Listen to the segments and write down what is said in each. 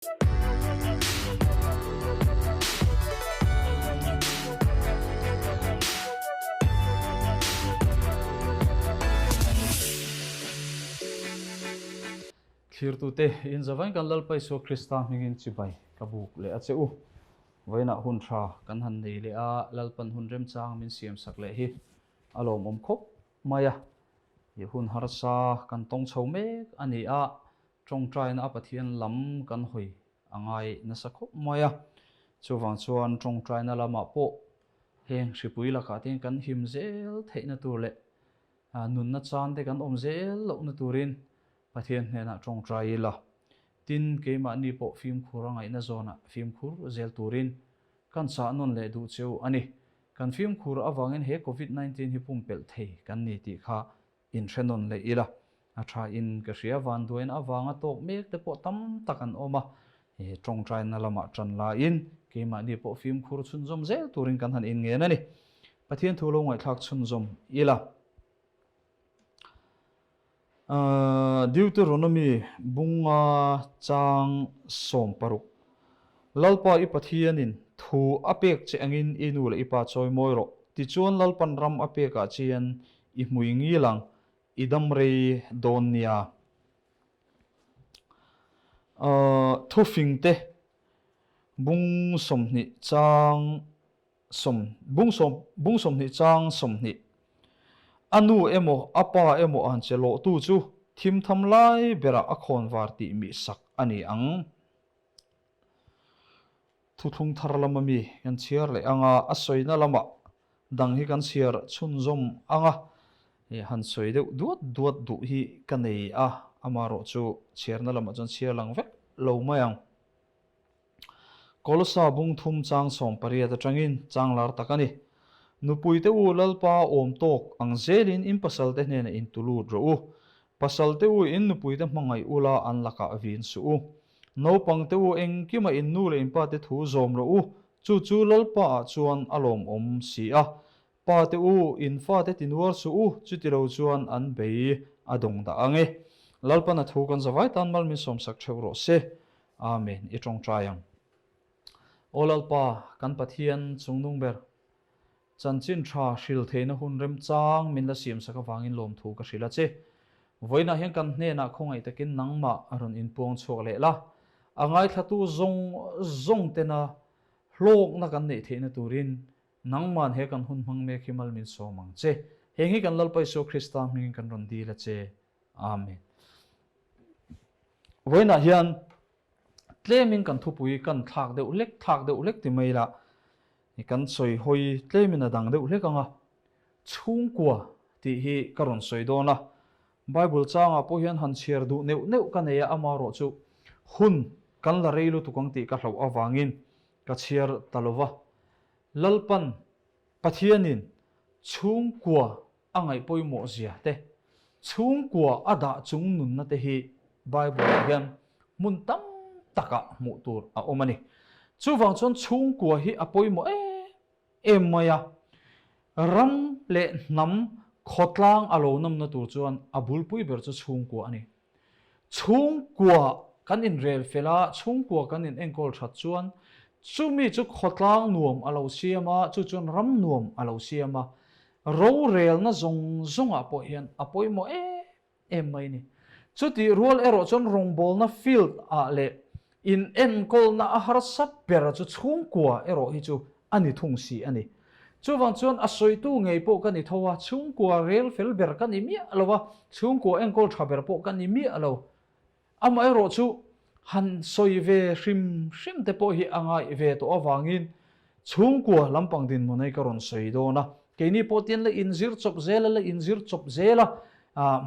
Thlirtute, in zavain kan Lalpa Isua Krista hmingin chibai ka buk leh a che u. Vawiinah hun tha kan han nei leh a, Lalpan hun remchang min siamsak leh hi a lawmawm khawp mai a. I hun harsa kan tawng chho mek a ni a, tawngtaina a Pathian lam kan hawi a ngai nasa khawp mai a. Chuvang chuan tawngtaina lamah pawh heng hripui lakah te hian kan him zel theihna tur leh nunna chan te kan awm zel lohna turin Pathian hnenah tawngtai ila. Tin, keimahni pawh fimkhur a ngaihna zawnah fimkhur zel turin kan chah nawn leh duh cheu a ni. Kan fimkhur avangin he Covid 19 hi pumpelh thei kan ni tih kha inhre nawn leh ila. A tha in ka hria, vanduaina avanga tawk mek te pawh tam tak an awm a, he tawngtaina lamah tan laiin keimahni pawh fimkhur chhunzawm zel turin kan han inngen a ni. Pathian thu lo ngaihthlak chhunzawm ila. Deuteronomy bunga chang 16, Lalpa i Pathianin thu a pek che angin i nu leh i pa chawi mawi rawh, tichuan Lalpan ram a pekah chian i hmui ngil ang, i dam rei dawn nia. Thufingte bung 20 chang sawm bung sawm bung 20 chang 20. A nu emaw a pa emaw an che lawhtu chu thim tham lai berah a khawn var tih mih sak a ni ang. Thuthlung thar lama mi kan chhiar leh ang a, a sawina lamah dang hi kan chhiar chhunzawm ang a, han sawi deuh duat duat duh hi ka nei a, amaherawhchu chhiarna lamah chuan chhiar lang vek lo mai ang. Kolosa bung thum chang 18 atangin chang lar tak a ni. Nupuite u Lalpa awm tawk ang zelin in pasalte hnenah in tu lut rawh u. Pasalte u in nupuite hmangaih ula an lakah vin suh u. Naupangte u engkima in nu leh in pate thu zawm rawh u, chu chu Lalpa ah chuan a lawmawm si a. Pate u, in fate tinuar suh u, chutilo chuan an bei a dawng dah ang e. Lalpan a thu kan zavai tan mal min sawmsak theuh rawh se. Amen. I tawngtai ang. Aw Lalpa, kan Pathian chungnung ber, chanchin tha hril theihna hun remchang min la siamsak avangin lawmthu ka hrilh a che. Vawiinah hian kan hnenah khawngaih takin nangmah a rawn inpuang chhuak leh la. A ngaithlatu zawng zawng tena hlawkna kan neih theihna turin Nangman he kan hun hmang mek hi mal min sawm ang che. Heng hi kan Lalpa Isua Krista hmingin kan rawn dil a che. Amen. Vawiinah hian tlemin kan thupui kan thlak deuh hlek thlak deuh hlek ti mai la, kan sawi hawi tlemin a dang deuh hlek ang a. Chhungkua tih hi ka rawn sawi dawn a. Bible changah pawh hian han chhiar duh neuh neuh ka nei a, amaherawhchu hun kan la rei lutuk ang tih ka hlauh avangin Ka chhiar ta lo va. Lalpan Pathianin chhungkua a ngaih pawimawh zia te, chhungkua a dah chung nunna te hi Bible-ah hian hmun tam takah hmuh tur a awm a ni. Chuvang chuan chhungkua hi a pawimawh em em mai a. Ram leh hnam khawtlang a lo nawmna tur chuan a bulpui ber chu chhungkua a ni. Chhungkua kan inrel fel a, chhungkua kan in enkawl that chuan chumi chu khawtlang nuam a lo siam a, chu chuan ram nuam a lo siam a. Rorelna zawng zawngah pawh hian a pawimawh em em mai a ni. Chutih rual erawh chuan rawngbawlna field ah leh In enkawlna a harsa ber chu chhungkua erawh hi chu a ni thung si a ni. Chuvang chuan a sawitu ngei pawh ka ni tho a, chhungkua rel fel ber ka ni miah lo a, chhungkua enkawl tha ber pawh ka ni miah lo. Amaherawh chu han sawi ve hrim hrim te pawh hi a ngaih ve tawh avangin chhungkua lampang dinhmun hi ka rawn sawi dawn a. Keini pawh tian la inzir chawp zel a, la inzir chawp zel a,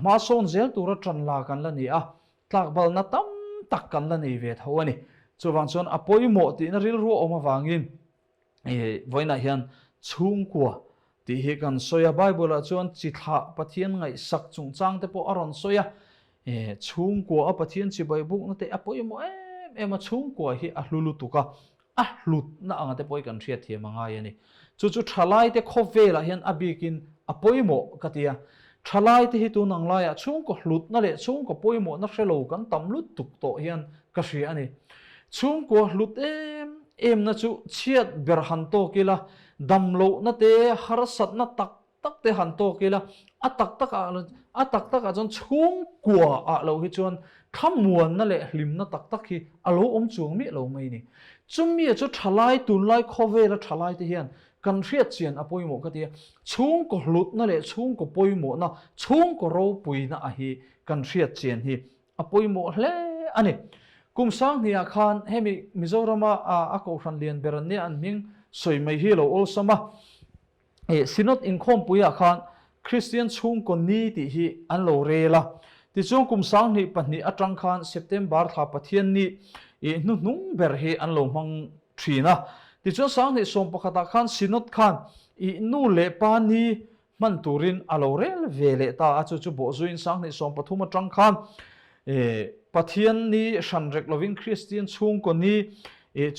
hma sawn zel tura tan la kan la ni a. Tlakbalna tam tak kan la nei ve tho a ni. Chuvang chuan a pawimawh tihna rilru a awm avangin vawiinah hian chhungkua tih hi kan sawi a. Bible-ah chuan chi thlah Pathian ngaihsak chungchang te pawh a rawn sawi a. Chhungkua a Pathian chibai bukna te a pawimawh em em a, chhungkua hi a hlu lutuk a. A hlutna anga te pawh hi kan hriatthiam a ngai a ni. Chu chu thalaite khawvelah hian a bikin a pawimawh ka ti a. Thalaite hi tun ang laiah chhungkaw hlutna leh chhungkaw pawimawhna hre lo kan tam lutuk tawh hian ka hria a ni. Chhungkua hlut em em na chu chhiat ber han tawk ila, damlohna te, harsatna tak tak te han tawk ila, a tak tak ah a tak tak ah chuan chhungkua ah lo hi chuan thlamuanna leh hlimna tak tak hi a lo awm chuang miah lo mai ni. Chumi chu thalai tunlai khawvela thalai te hian kan hriat chian a pawimawh ka ti a, chhungkaw hlutna leh chhungkaw pawimawhna, chhungkaw ropuina a hi kan hriat chian hi a pawimawh hle a ni. Kum Sanghnihah khan hemi Mizorama a kohhran lian ber an nia an hming sawi mai hi a lo awlsam a. Synod inkhawmpuiah khan Kristian chhungkaw ni tih hi an lo rel a. Tichuan kum 22 atang khan September thla Pathian ni hnuhnung ber hi an lo hmang thin a. Tichuan 2011 ah khan Synod khan i nu leh pa ni hman turin a lo rel ve leh ta a, chu chu bawhzuiin 2013 atang khan Pathian ni hran rek lovin Kristian chhungkaw ni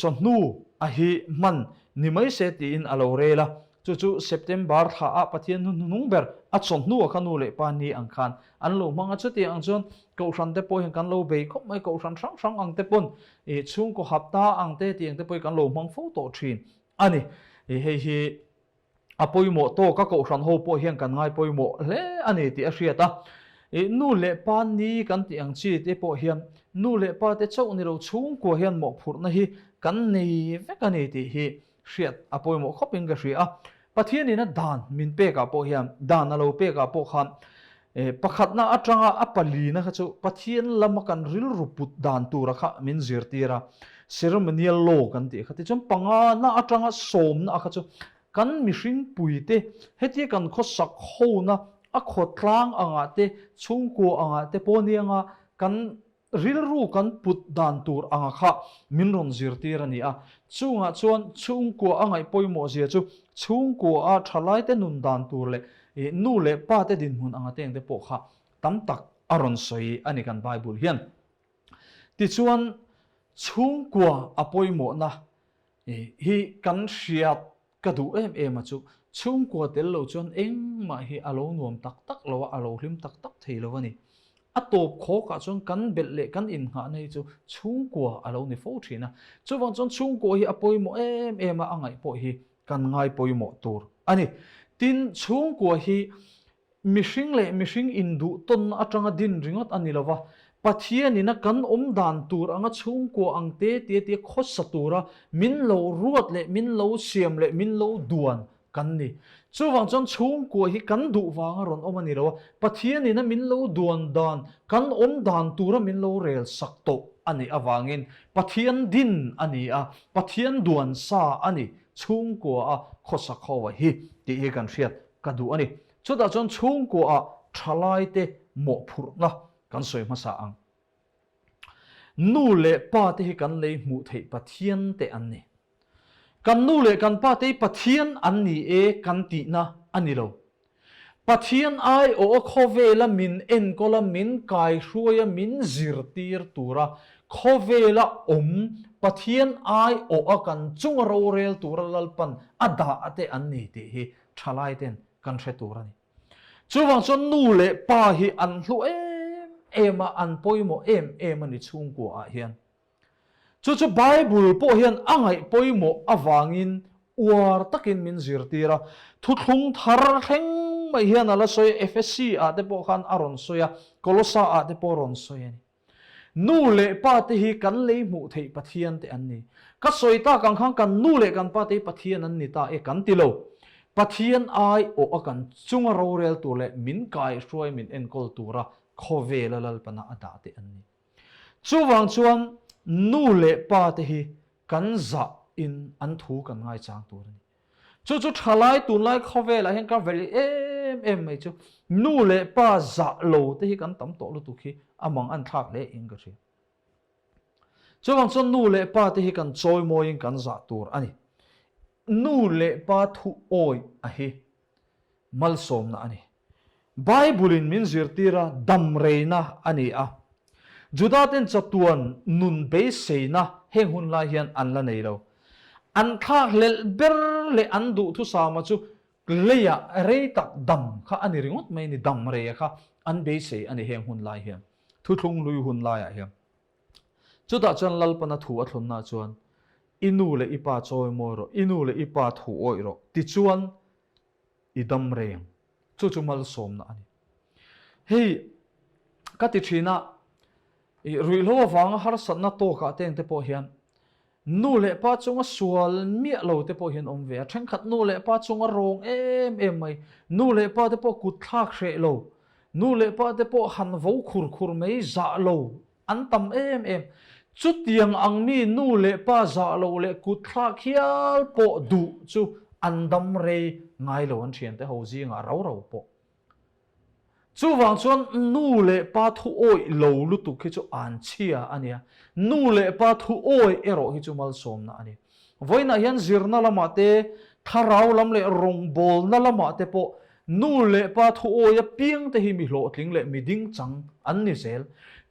chawhnu a hi hman ni mai se tiin a lo rel a, chu chu September thla ah Pathian hnuhnung ber a chawhnu a kha nu leh pa ni ang khan an lo hmang a, chutiang ang chuan Kohhran te pawh hian kan lo bei khawp mai, Kohhran hrang hrang ang te pawn chhungkaw hapta ang te tiang te pawh hi kan lo hmang fo tawh thin a ni. Hei hi a pawimawh tawk a, Kohhran ho pawh hian kan ngai pawimawh hle a ni tih a hriat a. Nu leh pa ni kan tih ang chi te pawh hian nu leh pa te chauh ni lo chhungkua hian mawhphurhna hi kan nei vek a ni tih hi hriat a pawimawh khawpin ka hria a. Pathianin a dan min pekah pawh hian, dan a lo pekah pawh khan pakhatna atanga a palina kha chu Pathian lama kan rilru put dan tura kha min zirtir a, ceremonial law kan tih kha. Tichuan pangana atanga sawmna kha chu kan mihring puite hetia kan khawsak hona a khawtlang angah te, chhungkua angah te pawh nia kan Rilru kan put dan tur anga kha min rawn zirtir a ni a. Chungah chuan chhungkua a ngaih pawimawh zia chu chhungkua a thalaite nun dan tur leh nu leh pa te dinhmun anga teng te pawh kha tam tak a rawn sawi a ni kan Bible hian. Tichuan chhungkua a pawimawhna hi kan hriat Ka duh em em a chu, chhungkua tel lo chuan engmah hi a lo nuam tak tak lo a, a lo hlim tak tak thei lo a ni. A tawp khawkah chuan kan belh leh kan innghahna hi chu chhungkua a lo ni fo thin a. Chuvang chuan chhungkua hi a pawimawh em em a, a ngaih pawh hi kan ngai pawimawh tur a ni. Tin, chhungkua hi Mihring leh mihring induh tawnna atanga din ringawt a ni lo va, Pathianin a kan awm dan tur anga chhungkua ang te tia tia khawsa tura min lo ruat leh min lo siam leh min lo duan kan ni. Chuvang chuan chhungkua hi kan duh vanga rawn awm a ni lo a, Pathianin a min lo duan dan, kan awm dan tura min lo rel sak tawh a nih avangin Pathian din a ni a, Pathian duan sa a ni chhungkua a khawsa kho a hi tih hi kan hriat ka duh a ni. Chutah chuan chhungkuaah thalaite mawhphurhna kan sawi hmasa ang. Nu leh pa te hi kan lei hmuh theih Pathian te an ni. Kan nu leh kan pa te hi Pathian an ni e kan tihna a ni lo. Pathian aiawh a khawvela min enkawl a, min kaihruai a, min zirtir tura khawvela awm Pathian aiawh a kan chunga rorel tura Lalpan a dah te an ni tih hi thalai ten kan hre tur a ni. Chuvang chuan nu leh pa hi an hlu em em a, an pawimawh em em a ni chhungkua ah hian. Chu chu Bible pawh hian a ngaih pawimawh avangin uar takin min zirtir a. Thuthlung thar thleng mai hian a la sawi a, Ephesi ah te pawh khan a rawn sawi a, Kolosa ah te pawh a rawn sawi a ni. Nu leh pa te hi kan lei hmuh theih Pathian te an ni. Ka sawi tak ang khan kan nu leh kan pa te hi Pathian an ni ta e kan ti lo. Pathian ai awh a kan chunga rorel tur leh min kaihruai min enkawl tura khawvela Lalpana a dah te an ni. Chuvang chuan nu leh pa te hi kan zah in an thu kan ngaichang tur a ni. Chu chu thalai tunlai khawvelah hian ka veli em em mai chu nu leh pa zah lo te hi kan tam tawh lutuk hi a mang an thlak hle in ka hria. Chuvang chuan nu leh pa te hi kan chawimawiin kan zah tur a ni. Nu leh pa thu awi a hi malsawmna a ni. Bible-in min zirtir a, dam reina a ni a. Juda-ten chatuan nun beiseina heng hun lai hian an la nei lo. An thlakhlelh ber leh an duhthusama chu leiah rei tak dam kha a ni ringawt mai a ni, dam reia kha an beisei a ni heng hun lai hian, thuthlung hlui hun laiah hian. Chutah chuan Lalpana thu a thlunna chuan, I nu leh i pa chawimawi rawh, i nu leh i pa thu awih rawh, tichuan i dam reng. Chu chu malsawmna a ni. Hei ka ti thin a, i ruihhlo avanga harsatna tawkah te engte pawh hian nu leh pa chunga sual miah lo te pawh hian awm ve a. Thenkhat nu leh pa chunga rawng em em mai, nu leh pa te pawh kut thlak hreh lo, nu leh pa te pawh han vo khur khur mai zah lo An tam em em. Chutiang ang mi nu leh pa zah loh leh kut thlak hial pawh duh chu an dam rei ngai lo an thiante ho zingah rau rau pawh. Chuvang chuan nu leh pa thu awih lo lutuk hi chu an chhia a nia. Nu leh pa thu awih erawh hi chu malsawmna a ni. Vawiinah hian zirna lamah te, thlarau lam leh rawngbawlna lamah te pawh nu leh pa thuawi apiang te hi mi hlawhtling leh mi dingchang an ni zel.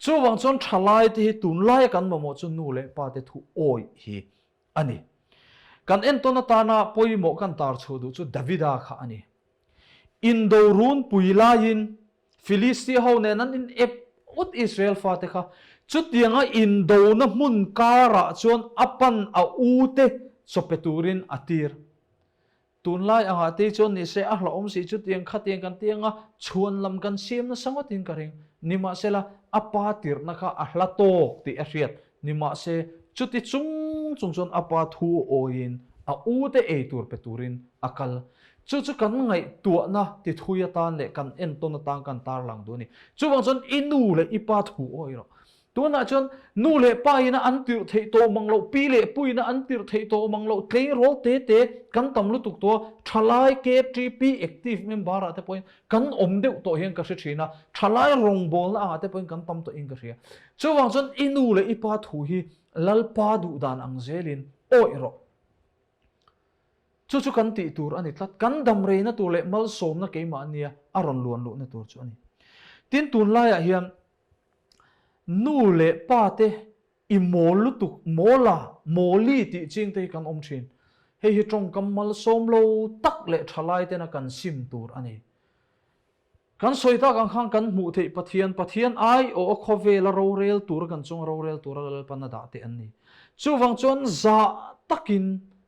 Chuvang chuan thalai te hi tunlaia kan mamawh chu nu leh pa te thuawi hi a ni. Kan entawn atana pawimawh kan tar chhuah duh chu Davida kha a ni. Indo runpui laiin Filistia ho nen an in ep ut Israel fate kha chutianga indona hmun karah chuan a pan a u te chawpe turin a tir. Tunlai angah te chuan nise a hlauhawm si chutiang khatiang kan ti anga chhuan lam kan siam nasa ngawtin ka ring. Nimahsela a pa tirhna kha a hla tawk tih a hriat. Nimahse chuti chung chung chuan a pa thu awiin a u te ei tur pe turin a kal. Chu chu kan ngaihtuahna ti thui atan leh kan entawn atan kan tarlang duh a ni. Chuvang chuan i nu leh i pa thu awih rawh. Tunah chuan nu leh pa ina an tirh theih tawh mang loh, pi leh pu ina an tirh theih tawh mang loh, tleirawl te te kan tam lutuk tawh a, thalai KTP active member ah te pawhin kan awm deuh tawh hian ka hre thin a, thalai rawngbawlna angah te pawhin kan tam tawhin ka hria. Chuvang chuan i nu leh i pa thu hi Lalpa duhdan ang zelin awih rawh. Chu chu kan tih tur a ni tlat. Kan dam reina tur leh malsawmna keimah a nia a rawn luan luhna tur chu a ni. Tin, tunlaiah hian nu leh pa te i mawl lutuk, mawla, mawli tih ching te hi kan awm thin. Hei hi tawngkam malsawm lo tak leh thalai tena kan sim tur a ni. Kan sawi tak ang khan kan hmuh theih Pathian, Pathian aiawh a khawvela rorel tura kan chunga rorel tura Lalpan a dah teh an ni. Chuvang chuan zah takin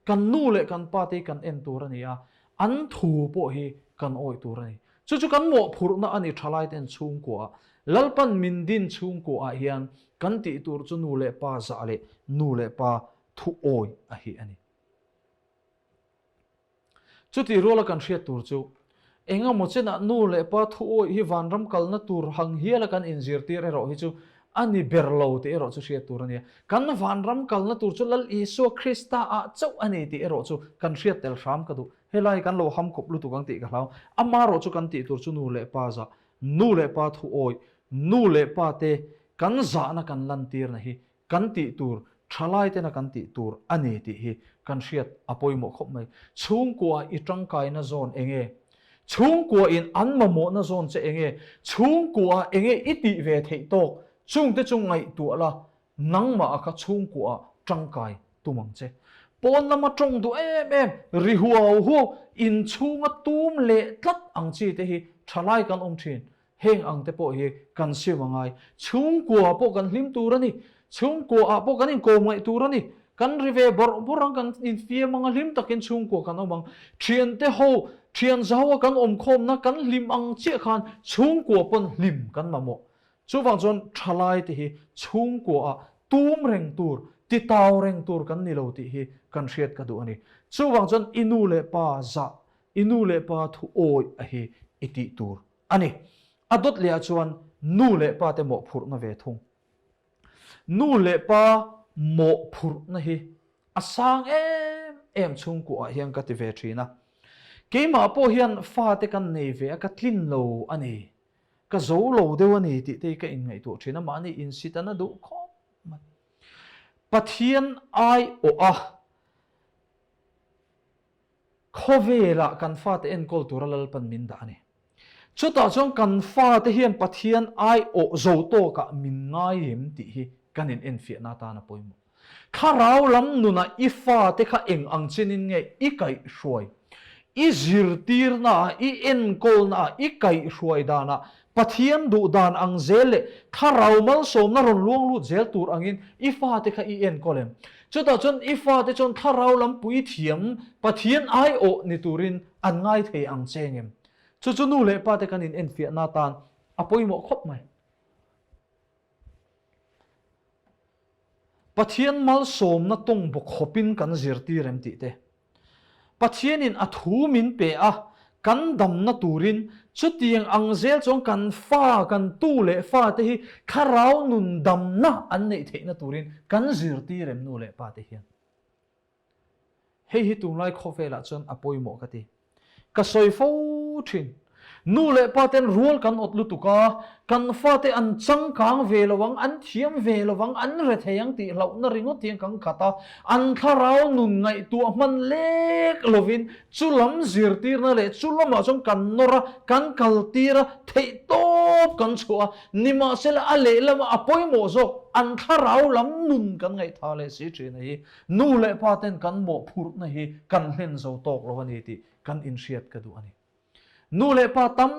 kan nu leh kan pa te hi kan en tur a ni a, an thu pawh hi kan awih tur a ni. Chu chu kan mawhphurhna a ni thalai ten chhungkuaah. Lalpan min din chhungkuaah hian kan tih tur chu nu leh pa zah leh nu leh pa thu awih a hi a ni. Chutih ruala kan hriat tur chu, eng emaw chenah nu leh pa thu awih hi vanram kalna tur hang hiala kan inzirtir erawh hi chu a ni ber lo tih erawh chu hriat tur a nia. Kan vanram kalna tur chu Lal Isua Krista ah chauh a ni tih erawh chu kan hriat tel hram ka duh. Helai kan lo ham khawp lutuk ang tih ka hlau. Amarawh chu kan tih tur chu nu leh pa zah, nu leh pa thu awih, nu leh pa te kan zahna kan lantirna hi Kan tih tur, thalai tena kan tih tur a ni tih hi kan hriat a pawimawh khawp mai. Chhungkua i tangkaina zawn eng nge? Chhungkua in an mamawhna zawn che eng nge? Chhungkua eng nge i tih ve theih tawk? Chungte chu ngaihtuah la, nangmah a kha chhungkua ah tangkai tum ang che. Pawn lama tawng duh em em, ri huau huau, inchhunga tum leh tlat ang chi te hi thalai kan awm thin. Heng ang te pawh hi kan sim a ngai. Chhungkua pawh kan hlim tur a ni. Chhungkua ah pawh kan inkawm ngaih tur a ni. Kan ri ve bawrh bawrh ang, kan infiam ang a, hlim takin chhungkua kan awm ang. Thiante ho, thian zau a kan awm khawmna kan hlim ang chiah khan chhungkua pawn hlim kan mamawh. Chuvang chuan thalai te hi chhungkua ah tum reng tur, titau reng tur kan ni lo tih hi kan hriat ka duh a ni. Chuvang chuan i nu leh pa zah, i nu leh pa thu awih a hi i tih tur A ni. A dawt leh ah chuan nu leh pa te mawhphurhna ve thung. Nu leh pa mawhphurhna hi a sang em em chhungkuah ah hian ka ti ve thin a. Keimah pawh hian fa te kan nei ve a, ka tlin lo a ni. Ka zo lo deuh a ni tih te hi ka inngaihtuah thin a, mahni insit a na duh khawp mai. Pathian aiawh a Khawvelah kan fate enkawl tura Lalpan min dah a ni. Chutah chuan kan fate hian Pathian aiawh zo tawkah min ngai em tih hi kan in enfiahna atan a pawimawh. Thlarau lam nunah i fate kha eng ang chinin nge i kaihhruai? I zirtirnaah, i enkawlnaah, i kaihhruai danah. Pathian duh dan ang zel leh thlarau malsawmna rawn luang lut zel tur angin i fate kha i enkawl em? Chutah chuan i fate chuan thlarau lam puithiam Pathian aiawh ni turin an ngai thei ang che ngem? Chu chu nu leh pate kan inenfiahna atan a pawimawh khawp mai. Pathian malsawmna tawng bawk khawpin kan zirtir em tih te. Pathianin a thu min pe a, kan damna turin chutiang ang zel chuan kan fa, kan tu leh fate hi thlarau nun damna an neih theihna turin kan zirtir em nu leh pate hian. Hei hi tunlai khawvelah chuan a pawimawh ka ti. Ka sawi fo thin. Nu leh pa ten rual kan awt lutuk a, kan fate an changkang ve lo ang, an thiam ve lo ang, an re thei ang tih hlauhna ringawt hian kan khat a, an thlarau nun ngaihtuah hman lek lovin chu lam zirtirna leh chu lamah chuan kan nawr a, kan kaltir a, theihtawp kan chhuah a, nimahsela a lehlamah a pawimawh zawk an thlarau lam nun kan ngaihtha leh si thin a hi. Nu leh pa ten kan mawhphurhna hi kan hlen zo tawk lo a ni tih kan inhriat ka duh a ni. Nu leh pa tam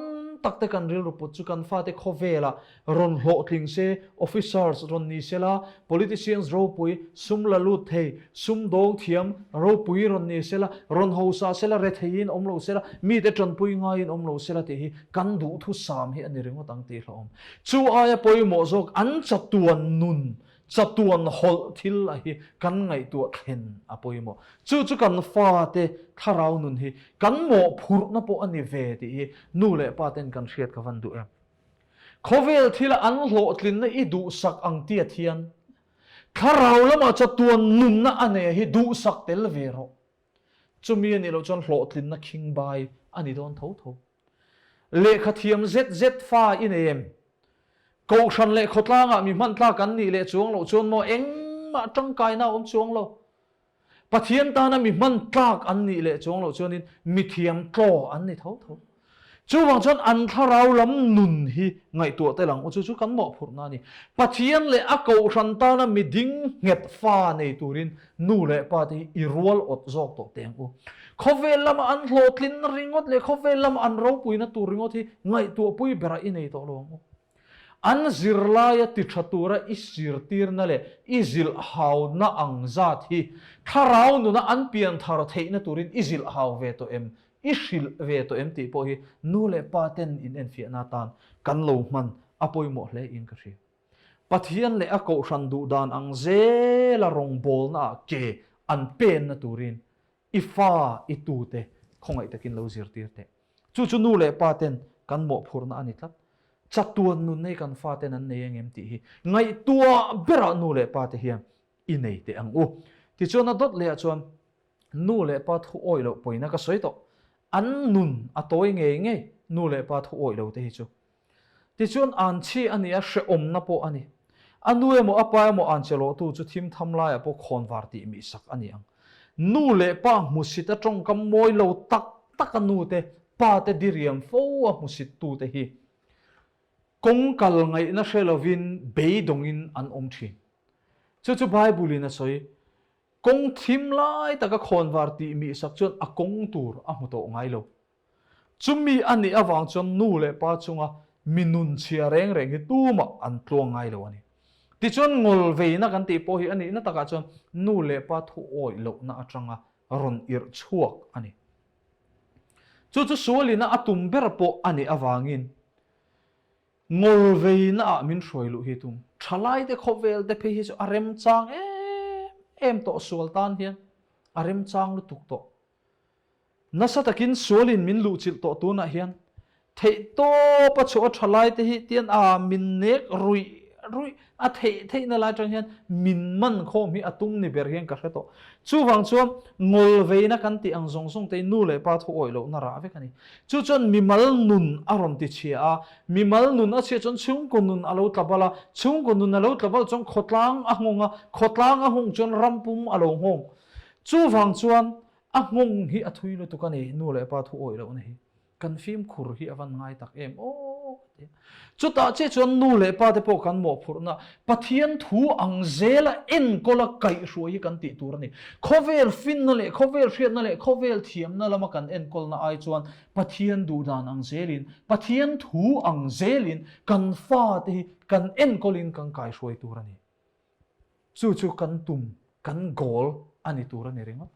tak te kan rilru put chu kan fate khawvelah rawn hlawhtling se, officers rawn ni sela, politicians ropui, sum la lut thei, sum dawng thiam ropui rawn ni sela, rawn hausa sela, retheiin awm lo sela, mite tanpui ngaiin awm lo sela tih hi kan duhthusam hi a ni ringawt ang tih hlauhawm. Chu aia pawimawh zawk an chatuan nun Chatuan hawlh thil a hi kan ngaihtuah thlen a pawimawh. Chu chu kan fate thlarau nun hi kan mawhphurhna pawh a ni ve tih hi nu leh pa ten kan hriat ka van duh em. Khawvel thila an hlawhtlinna i duhsak ang tiat hian thlarau lamah chatuan nunna a nei hi duhsak tel ve rawh. Chumi a nih loh chuan hlawhtlinna khingbai a ni dawn tho tho. Lehkha thiam zet zet fa i nei em? Kohhran leh khawtlangah mi hman tlak an nih leh chuang loh chuan maw engmah tangkaina a awm chuang lo. Pathian tana mi hman tlak an nih leh chuang loh chuanin mi thiam tlaw an ni tho tho. Chuvang chuan an thlarau lam nun hi ngaihtuah tel ang u chu chu kan mawhphurhna a ni. Pathian leh a kohhran tana mi ding nghet fa nei turin Nu leh pa te hi i rual awt zawk tawh teh ang u. Khawvel lama an hlawhtlinna ringawt leh khawvel lama an ropuina tur ringawt hi ngaihtuahpui berah i nei tawh lo ang u. An zirlaia ti tha tura i zirtirna leh i zilhhauna ang zat hi thlarau nuna an pianthar theihna turin i zilhhau ve tawh em, i hrilh ve tawh em tih pawh hi nu leh pa ten inenfiahna atan kan lo hman a pawimawh hle in ka hria. Pathian leh a kohhran duh dan ang zela rawngbawlnaah ke an penna turin i fa, i tute khawngaih takin lo zirtir teh. Chu chu nu leh pa ten kan mawhphurhna a ni tlat. Chatuan nun nei kan fa ten an nei engem tih hi ngaihtuah berah nu leh pa te hian i nei teh ang u. Tichuan a dawt lehah chuan nu leh pa thu awih loh pawina ka sawi tawh. An nun a tawi ngei ngei nu leh pa thu awih lo te hi chu. Tichuan anchhi a ni a, hrehawmna pawh a ni. A nu emaw a pa emaw anchhe lawhtu chu thim tham laiah pawh khawnvar tih mih sak a ni ang. Nu leh pa hmusit a tawngkam mawi lo tak tak a nu te, pa te diriam fo a hmusit tu te hi kawng kal ngaihna hre lovin beidawngin an awm thin. Chu chu Bible in a sawi, Kawng thim lai taka khawnvar tih mih sak chuan a kawng tur a hmu tawh ngai lo. Chumi a nih avang chuan nu leh pa chunga mi nun chhia reng reng hi tumah an tluang ngai lo a ni. Tichuan ngawlveina kan tih pawh hi a nihna takah chuan nu leh pa thu awih lohna atanga rawn irh chhuak a ni. Chu chu sualina a tum ber pawh a nih avangin ngawlveina ah min hruai luh hi tum. Thalaite khawvel te phei hi chu a remchang em em tawh sual tan hian a remchang lutuk tawh. Nasa takin sualin min luhchilh tawh tunah hian theihtawp a chhuah a tha lai te hi tian a min nek ruih ruih a theih theihna lai atang hian min man khawm hi a tum ni ber hian ka hre tawh. Chuvang chuan ngawlveina kan tih ang zawng zawng te hi nu leh pa thu awih lohna rah vek a ni. Chu chuan mimal nun a rawn ti chhia a, mimal nun a chhia chuan chhungkaw nun a lo tla bal a, chhungkaw nun a lo tla bal chuan khawtlang a nghawng a, khawtlang a nghawng chuan ram pum a lo nghawng. Chuvang chuan A nghawng hi a thui lutuk a ni, nu leh pa thu awih lohna hi. Kan fimkhur hi a van ngai tak em aw ka ti a. Chutah chiah chuan nu leh pa te pawh kan mawhphurhna Pathian thu ang zela enkawla kaihhruai hi kan tih tur a ni. Khawvel finna leh khawvel hriatna leh khawvel thiamna lama kan enkawlna ai chuan Pathian duhdan ang zelin, Pathian thu ang zelin kan fate hi kan enkawlin kan kaihruai tur a ni. Chu chu kan tum, kan goal a ni tur a ni ringawt.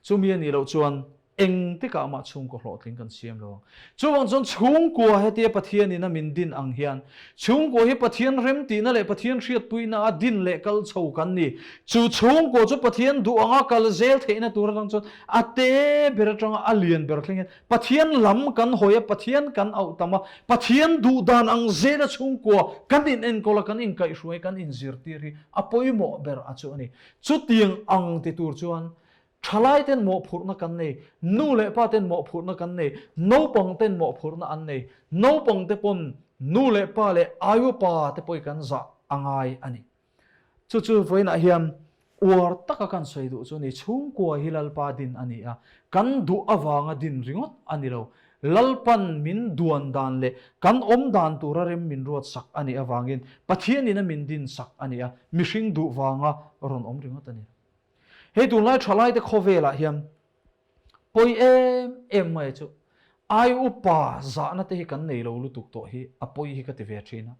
Chumi a nih loh chuan engtikah mah chhungkaw hlawhtling kan siam lo ang. Chuvang chuan chhungkua hetia Pathianin a min din ang hian chhungkua hi Pathian remtihna leh Pathian hriatpuina a din leh kal chho kan ni. Chu chhungkua chu Pathian duh anga kal zel theihna tur atang chuan a te ber atanga a lian ber thleng hian Pathian lam kan hawi a, Pathian kan auh tam a, Pathian duh dan ang zela chhungkua kan inenkawl a, kan inkaihhruai, kan inzirtir hi a pawimawh ber a chu a ni. Chutiang ang ti tur chuan thalai ten mawhphurhna kan nei, nu leh pa ten mawhphurhna kan nei, naupang ten mawhphurhna an nei, naupang te pawn nu leh pa leh aiupa te pawh kan zah a ngai a ni. Chu chu vawiinah hian uar taka kan sawi duh chu ni, chhungkua hi Lalpa din a ni a, kan duh avanga din ringawt a ni lo. Lalpan min duan dan leh kan awm dan tura rem min ruat sak a nih avangin Pathianin a min din sak a ni a, mihring duh vanga rawn awm ringawt a ni lo. Hei tunlai thalaite khawvelah hian Pawi em em mai chu ai upa zahna te hi kan nei lo lutuk tawh hi a pawi hi ka ti ve thin a.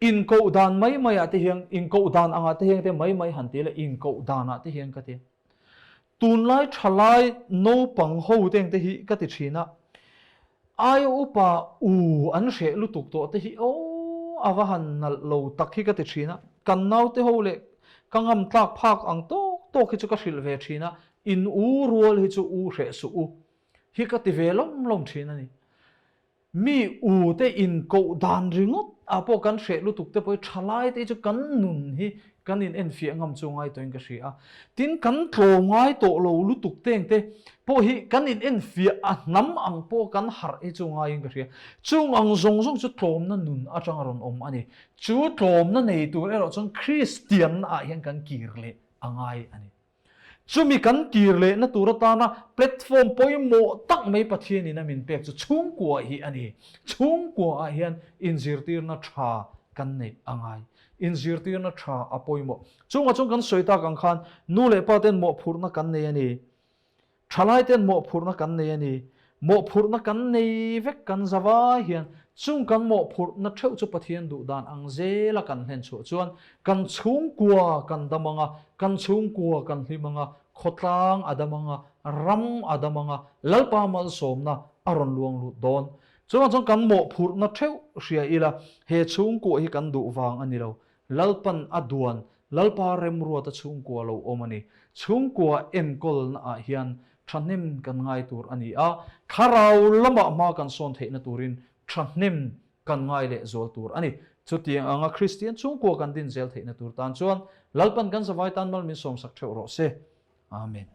Inkoh dan mai mai ah te hian inkoh dan angah te hian te mai mai han ti ila inkoh dan ah te hian ka ti a. Tunlai thalai naupang ho te ang te hi ka ti thin a. Ai upa u an hreh lutuk tawh te hi aw a va han nalh lo tak hi ka ti thin a, kan naute ho leh ka ngam tlak phak ang tawk tawk hi chu ka hrilh ve thin a, in u rual hi chu u hreh suh u hi ka ti ve lawm lawm thin a ni. Mi u te in koh dan ringawt ah pawh kan hreh lutuk te pawh hi thalai te hi chu kan nun hi Kan in enfiah ngam chu ngai tawhin ka hria a, tin kan tlawm ngai tawh lo lutuk teng te pawh hi kan in enfiah a hnam ang pawh kan harh hi chu ngaiin ka hria. Chung ang zawng zawng chu tlawmna nun atang a rawn awm a ni. Chu tlawmna nei tur erawh chuan Kristianna ah hian kan kir leh a ngai a ni. Chumi kan kir lehna tur atana platform pawimawh tak mai Pathianin a min pek chu chhungkua hi a ni. Chhungkua ah hian inzirtirna tha kan neih a ngai. Inzirtirna tha a pawimawh. Chungah chuan kan sawi tak ang khan nu leh pa ten mawhphurhna kan nei a ni. Thalai ten mawhphurhna kan nei a ni. Mawhphurhna kan nei vek kan za vai hian chung kan mawhphurhna theuh chu Pathian duh dan ang zela kan hlen chhuah chuan kan chhungkua kan dam ang a, kan chhungkua kan hlim ang a, khawtlang a dam ang a, ram a dam ang a, Lalpa malsawmna a rawn luang lut dawn. Chuvang chuan kan mawhphurhna theuh hria ila he chhungkua hi kan duh vang a ni lo. Lalpan a duan, Lalpa remruata chhungkua lo awm a ni. Chhungkua enkawlna ah hian thahnem kan ngai tur a ni a, thlarau lamah hma kan sawn theihna turin thahnem kan ngai leh zual tur a ni. Chutiang anga Kristian chhungkua kan din zel theihna tur tan chuan Lalpan kan zavai tan mal min sawmsak theuh rawh se. Amen.